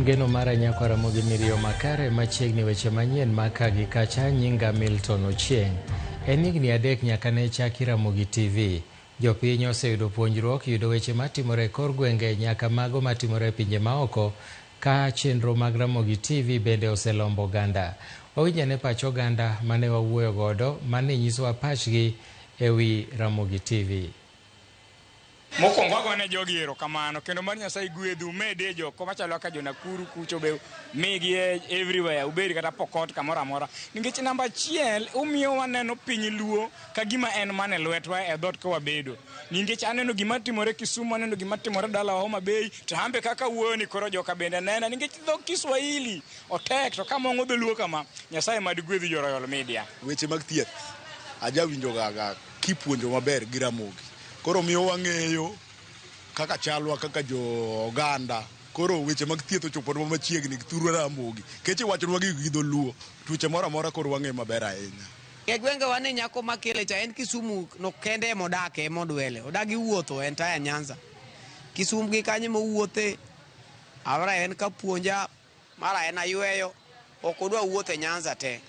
En geno mara nyako Ramogi Miriyo makare machiegni weche manyien ma ka gi kacha nyinga Milton Ochieng. En higni adek nyaka ne chaki Ramogi TV. Jopiny oseyudo puonjruok yudo weche matimore e kor gwenge nyaka mago matimore e pinje maoko ka chenro mag Ramogi TV bende oselombo oganda. Wawinj ane pach oganda mane wawuoyo godo mane nyisowa pachgi e wi Ramogi TV. Mokwongo wagone jogi erokamano kendo mar Nyasaye gwedhu mede joko machalo kaka jo Nakuru kucho be migi everywhere ubed kata Pokot kamoro amora nikech namba achiel umiyo waneno piny Luo ka gima en mana e lwetwa e dhoot ka wabedo nikech aneno gima timore Kisumu aneno gima timore dalawa Homa Bay to an be kaka wuoyo ni koro joka bende nena nikech dho Kiswahili otek to kamong'o dholuo kama Nyasaye mad gwedhu jo Royal Media. Weche mag thieth ajawinjogaga kipuonjo maber gi Ramogi. Koro miyo wang'eyo kaka chalwa kaka jo oganda. Koro weche mag thieth ochoponwa machiegni gi thurwa Ramogi. Kech iwachonwa gigo gi dholuo, tuoche moro amora koro wang'eyo maber ahinya. E gwengewa ni nyako makele cha en Kisumu no kende emodake emodwele. Odagi wuotho entire Nyanza. Kisumu gi kanyo emowuothe. Awra en kapuonja Mara en ayweyo, ok odwa wuotho e Nyanza te.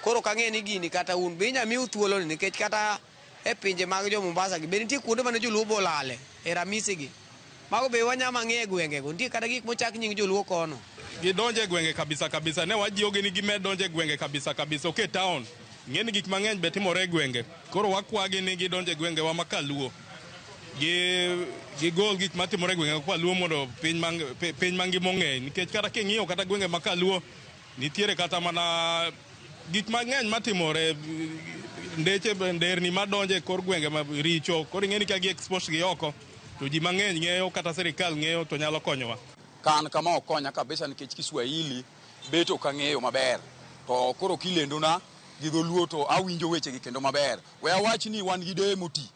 Koro ok ang'e ni gini kata un be inya miu thuolo ni nikech kata e pinje mag jo Mombasa gi be nitie kuonde mane joluo be olale e ramisi gi. Mago be wanyama ng'e e gwenge go. Nitie kata gik mochak nying joluo kono. Gidonjo e gwenge kabisa kabisa. Ne wajiwogi ni gimed donjo e gwenge kabisa kabisa. Ok e town. Ing'e ni gik mang'eny be timore e gwenge. Koro wakwagi ni gidonj e gwengewa ma kaluo. Gi gigol gik matimore e gwenge ma kaluo mondo piny mang, piny mangima ong'e. Nikech kata king'iyo kata gwenge ma kaluo, nitiere kata mana gik mang'eny matimore. Ndeche, nderni madonjo e kor gwenge ma richo. Koro ing'e ni ka gi expose gi oko, to ji mang'eny ng'eyo kata sirikal ng'eyo to nyalo konyowa. Ka an kama ok konya kabisa nikech Kiswahili bet ok ang'eyo maber to koro kilendona gi dholuo to awinjo wechegi kendo maber. We awach ni wan gi deye moti.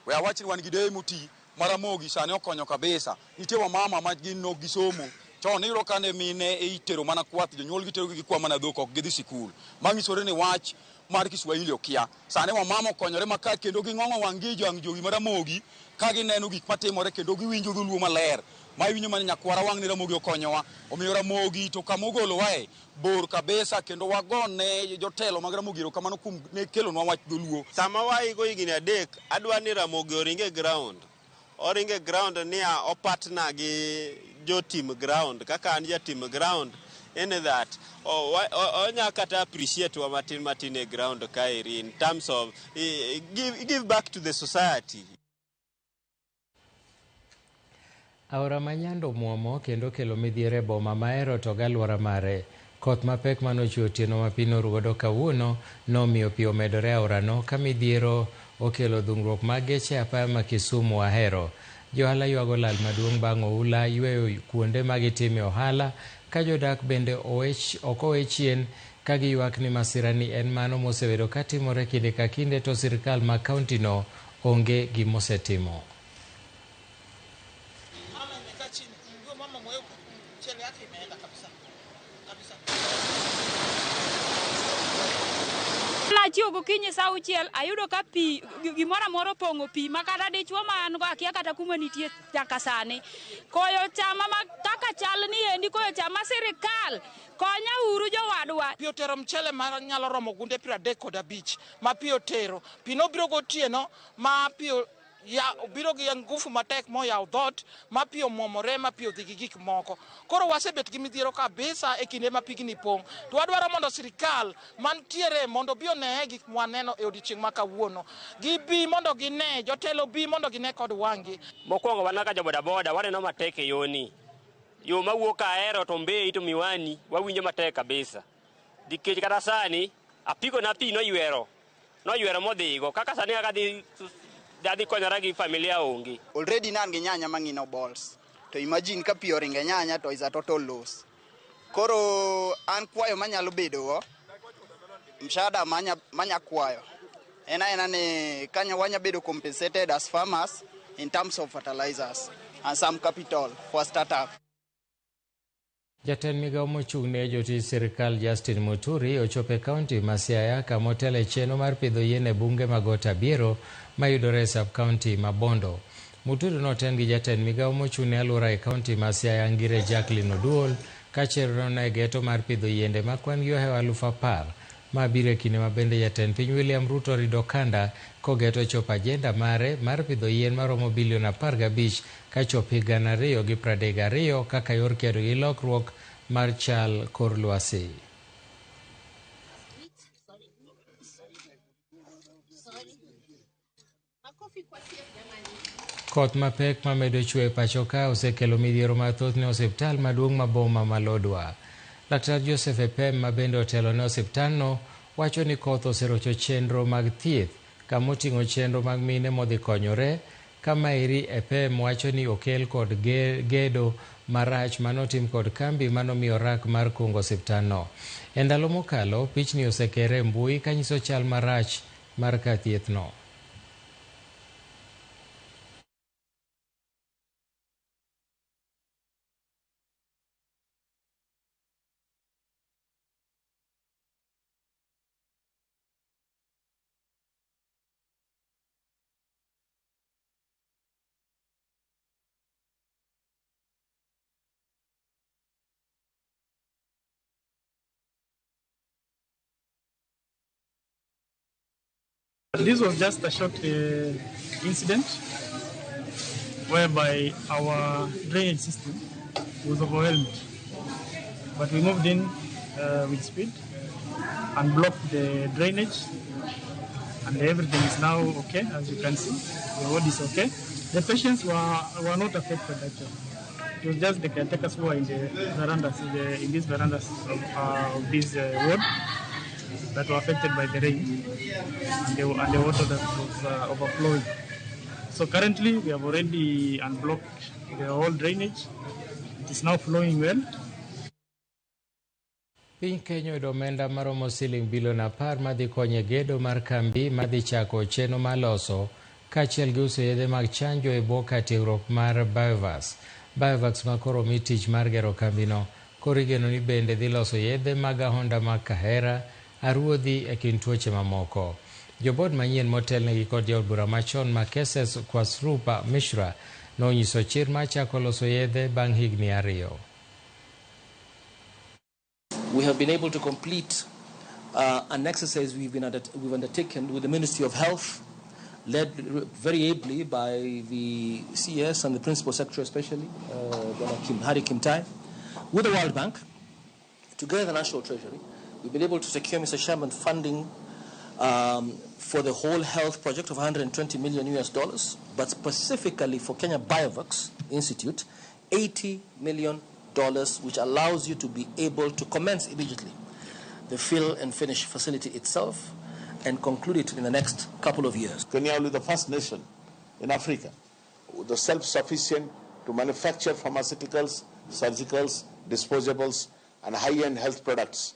We awach ni wan gi deye moti ma Ramogi sani okonyo kabisa. Nitie wamama ma gin nok gisomo. Chon iyudo ka ne mine itero mana kwath, jonyuol giterogi gikwa mana dhok ok gidhi sikul. Manyisore ni wach mar Kiswahili okia. Sani wamama okonyore ma ka kendo ging'ong'o wang'gi e wang' jowi ma Ramogi ka gineno gik matimore kendo giwinjo dholuo maler. Ma iwinjo mana nyakwara wang' ni Ramogi okonyowa. Omiyo Ramogi to kama ogolowae bor kabisa kendo wagone jotelo mag Ramogi erokamano kuom ne kelonwa wach dholuo. Sama waigo higni adek, adwa ni Ramogi oring e ground. Oring e ground niya o partner gi jotim ground kaka an jatim ground in that onya kata appreciate wa matin matin e ground kaeri in terms of give back to the society. Aora ma Nyando omuomo kendo okelo midhiero e boma ma Ahero to gi aluora mare. Koth mapek mane ochwe otieno ma pi norugodo kawuono nomiyo pi omedore e aorano ka midhiero okelo dhungruok mag geche e apaya ma Kisumu Ahero. Johala ywago lal maduong' bang' oula yweyo kuonde ma gitime ohala ka jodak bende ok owe chien ka giywak ni masirani en mano mosebedo katimore kinde ka kinde to sirkal ma kauntino onge gimosetimo. Nachiewo gokinyi saa auchiel ayudo ka pi gimoro amora opong'o pi ma kata dichuo ma an go akia kata kuma nitie nyaka sani. Koyo chama ma kaka chal ni endi koyo chama sirikal konya uru jowadwa. Pi otero mchele ma nyalo romo gunde 35 ma pi otero. Pi nobiro gotieno ma pi ya obiro gi ngufu matek moyawo dhoot ma pi omwomore ma pi odhi gi gik moko. Koro wasebet gi midhiero kabisa e kinde ma pigni pong'. To wadwaro mondo sirikal mantiere mondo obi oneye gik mwaneno e odiochieng' ma kawuono. Gibi mondo gine, jotelo bi mondo gine kod wang'gi. Mokwongo wan kaka jo bodaboda waneno matek e yoni. Yo mawuok Ahero to Mbei to Miwani wawinjo matek kabisa. Nikech kata sani apiko na pi noywero noywero modhigo kaka sani kaka dhi adhi konyora gi familia onge. Already ne an gi nyanya mang'ino balls. To imagine ka pi oringo e nyanya to is a total loss. Koro an kwayo manyalo bedo go, mshahara manya, manya kwayo en aena ni kanya wanya bedo compensated as farmers in terms of fertilizers and some capital for startup. Jatend migao mochung' ne jotij sirkal Justin Muturi ochopo e kaunti ma Siaya kama otelo e chenro mar pidho yien e bunge mag Got Abiero mayudore e sub-kaunti ma Bondo. Muturi noten gi jatend migawo mochung' ne alwora e kaunti ma Siaya Ngire Jacqueline Oduol ka chenrono ne geto mar pidho yiende ma kwan gi ohewo 10,000 ma biro e kinde ma bende jatend piny William Ruto rido okanda kogeto chopo ajenda mare mar pidho yien maromo bilion 15 kachop higa 2032 kaka yor kedo gi lokruok mar chal kor lwasi. Koth mapek mamedo chwe e pacho ka osekelo midhiero mathoth ne osiptal maduong' ma boma ma Lodwar. Laktar Joseph Epem ma bende otelo ne osiptalno wacho ni koth oserocho chenro mag thieth kamoting'o chenro mag mine modhi konyore. Kamaeri Epem wacho ni okel kod gedo marach manotim kod kambi manomiyo rak mar kungo osiptalno. E ndalo mokalo, pichni osekere e mbui kanyiso chal marach mar kar thiethno. This was just a short incident whereby our drainage system was overwhelmed. But we moved in with speed and blocked the drainage, and everything is now okay, as you can see. The road is okay. The patients were not affected actually. It was just the caretakers who were in the verandas, in these verandas of this ward that were affected by the rain and the water that was overflowing. So currently we have already unblocked the whole drainage. It is now flowing well. Piny Kenya oyudo omenda maromo siling bilion 10 madhi konyo e gedo mar kambi madhi chako chenro mar loso kaachiel gi uso yedhe mag chanjo e bwo kar tiegruok mar Biovax. Biovax ma koro omi tich mar gero kambino koro igeno ni bende dhi loso yedhe mag ahonda mag kahera, aruodhi e kind tuoche mamoko. Jobod manyien motelnegi kod jaod bura machon ma Keses Kwasrupa Mishra nonyiso chir mar chako loso yedhe bang' higni 2. We have been able to complete an exercise we've undertaken with the Ministry of Health, led very ably by the CS and the Principal Secretary especially, Harry Kimtai, with the World Bank, together with the National Treasury. We've been able to secure, Mr. Chairman, funding for the whole health project of $120 million US, but specifically for Kenya Biovax Institute, $80 million, which allows you to be able to commence immediately the fill and finish facility itself and conclude it in the next couple of years. Kenya will be the first nation in Africa, the self-sufficient to manufacture pharmaceuticals, surgicals, disposables, and high-end health products,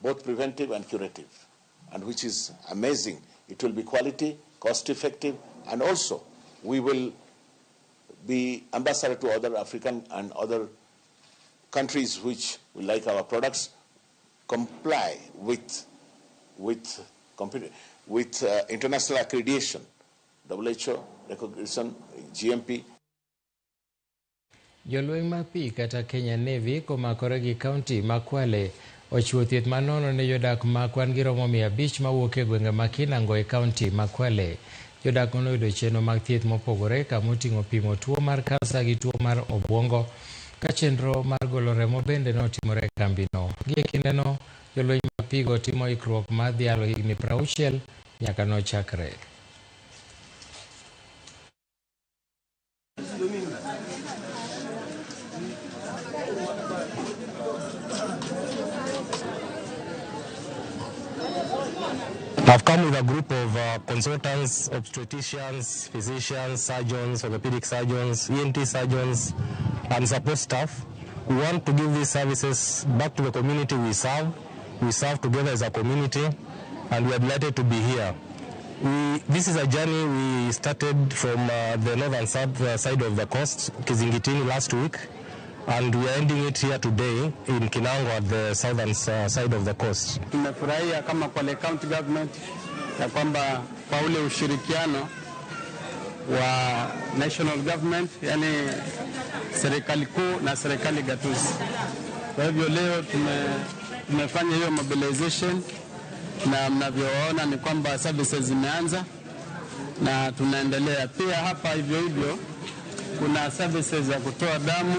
both preventive and curative, and which is amazing. It will be quality, cost-effective, and also we will be ambassador to other African and other countries which will like our products, comply with international accreditation, WHO recognition, GMP. Jolweny mag pi kata Kenya Navy komakore gi kaunti ma Kwale ochiwo thieth manono ne jodak ma kwan gi romo 500 mawuok e gwenge ma Kinango e kaunti ma Kwale. Jodak noyudo chenro mag thieth mopogore kamoting'o pimo tuo mar kansa gi tuo mar obwongo, ka chenro mar golo remo bende notimore e kambino. Gie kindeno, jolweny mag pigo timo ikruok mar dhialo higni 60 nyaka nochakre. I've come with a group of consultants, obstetricians, physicians, surgeons, orthopedic surgeons, ENT surgeons, and support staff. We want to give these services back to the community we serve. We serve together as a community, and we are delighted to be here. This is a journey we started from the northern side of the coast, Kizingitini, last week, and we are ending it here today in Kinango at the southern side of the coast. Tumefurahia kama Kwale County Government ya kwamba kwa ule ushirikiano wa national government, yani serikali kuu na serikali gatuzi. Kwa hivyo leo tumefanya hiyo mobilization na mnavyoona ni kwamba services zimeanza na tunaendelea. Pia hapa hivyo hivyo kuna services za kutoa damu,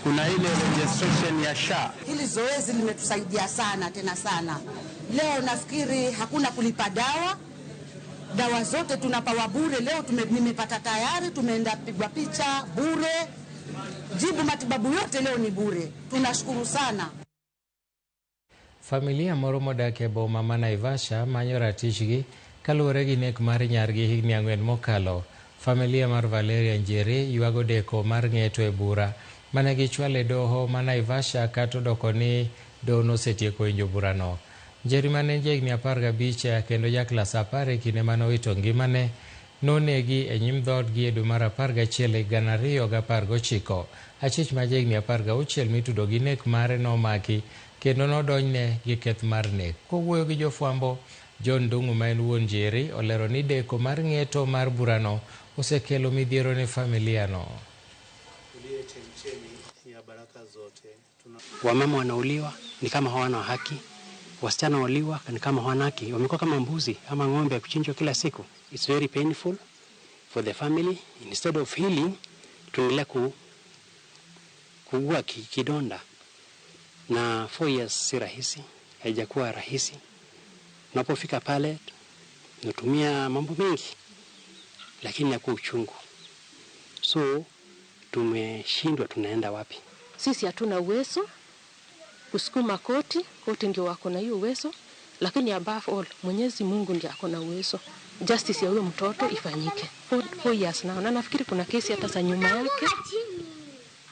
kuna ile registration ya SHA. Hili zoezi limetusaidia sana tena sana. Leo nafikiri hakuna kulipa dawa, dawa zote tunapawa bure. Leo nimepata tayari, tumeenda pigwa picha bure, jibu matibabu yote leo ni bure. Tunashukuru sana. Familia moro modak e boma ma Naivasha manyo ratichgi kaluwore gi nek mar nyargi higni 4 mokalo. Familia mar Valeria Njeri ywago deko mar ng'eto e bura mane gichwalo e doho ma Naivasha kata odoko ni doho nosetieko winjo burano. Njeri mane en jahigni 15 kendo ja klas 10 e kinde mane owito ngimane nonegi e nyim dhoodgi e dwe mar 11 2019. Achich ma jahigni 16 mitudo gi nek mare nomaki kendo nodonjne gi keth mar nek. Kowuoyo gi jofwambo, John Ndung'u ma en wuon Njeri olero ni deko mar ng'eto mar burano osekelo midhiero ne familia no. Wamama wanauliwa ni kama hawana haki, wasichana wauliwa ni kama hawana haki, wamekuwa kama mbuzi ama ng'ombe kuchinjwa kila siku. It's very painful for the family. Instead of healing, tunaendelea kuugua kidonda. Na 4 years si rahisi, haijakuwa rahisi. Unapofika pale tunatumia mambo mengi, lakini yakuwa uchungu. So tumeshindwa, tunaenda wapi? Sisi hatuna uwezo kusukuma koti, koti ndio wako na hiyo uwezo, lakini above all Mwenyezi Mungu ndiye ako na uwezo. Justice ya huyo mtoto ifanyike. 4 years now, na nafikiri kuna kesi hata za nyuma yake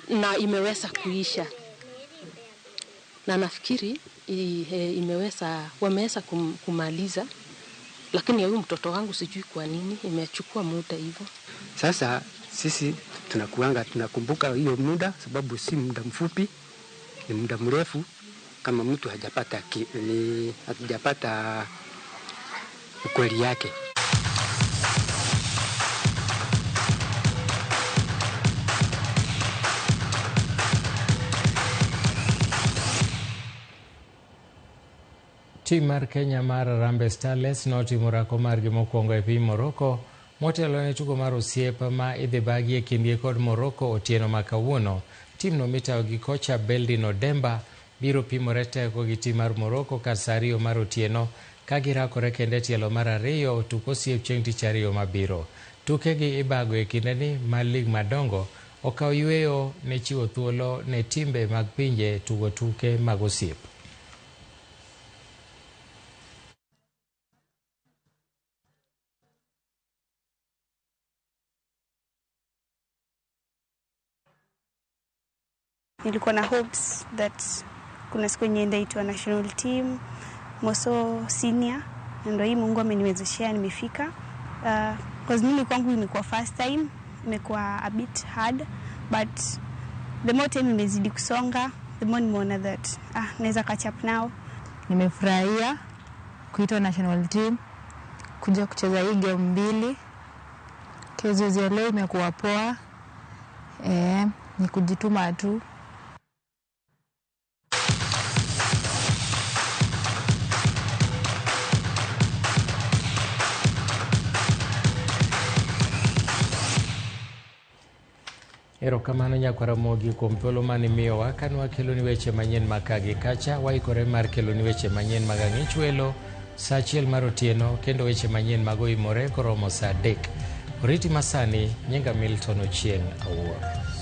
na imeweza kuisha. Na nafikiri imeweza wameweza kumaliza, lakini huyu mtoto wangu sijui kwa nini imechukua muda hivyo. Sasa sisi tunakuanga tunakumbuka hiyo muda, sababu si muda mfupi, ni muda mrefu. Kama mtu hajapata ukweli yake. Tim mar Kenya mar Harambee Starlets notimo orako margi mokwongo e piny Morocco motelo ne tugo mar osiep ma idhi bagi e kindgi kod Morocco otieno ma kawuono. Timno mitayo gi kocha Beldin Odemba biro pimore teko gi tim mar Morocco kar saa 2 mar otieno ka girakore kendo e tielo mar 2 tuk osiep chieng' tich ariyo mabiro. Tukegi ibago e kindeni ma lig madongo okawo yweyo ne chiwo thuolo ne timbe mag pinje tugo tuke mag osiep. Nilikuwa na hopes that kuna siku yenye nitaitwa national team moso senior, na ndio hii Mungu ameniwezeshea nimefika. 'Cause mimi kwangu imekuwa first time, imekuwa a bit hard, but the more time imezidi kusonga, the more nimeona that naweza catch up now. Nimefurahia kuitwa national team, kuja kucheza hii game 2. Zoezi ya leo imekuwa poa. Ni kujituma tu. Erokamano nyakwar Ramogi kuom thuolo mane imiyowa kane wakeloni weche manyien mag ka gi kacha. Waikore mar keloni weche manyien mag ang'ich welo saa 1 mar otieno kendo weche manyien mag oimore koromo saa 3. Oriti masani, nyinga Milton Ochieng' Awuor.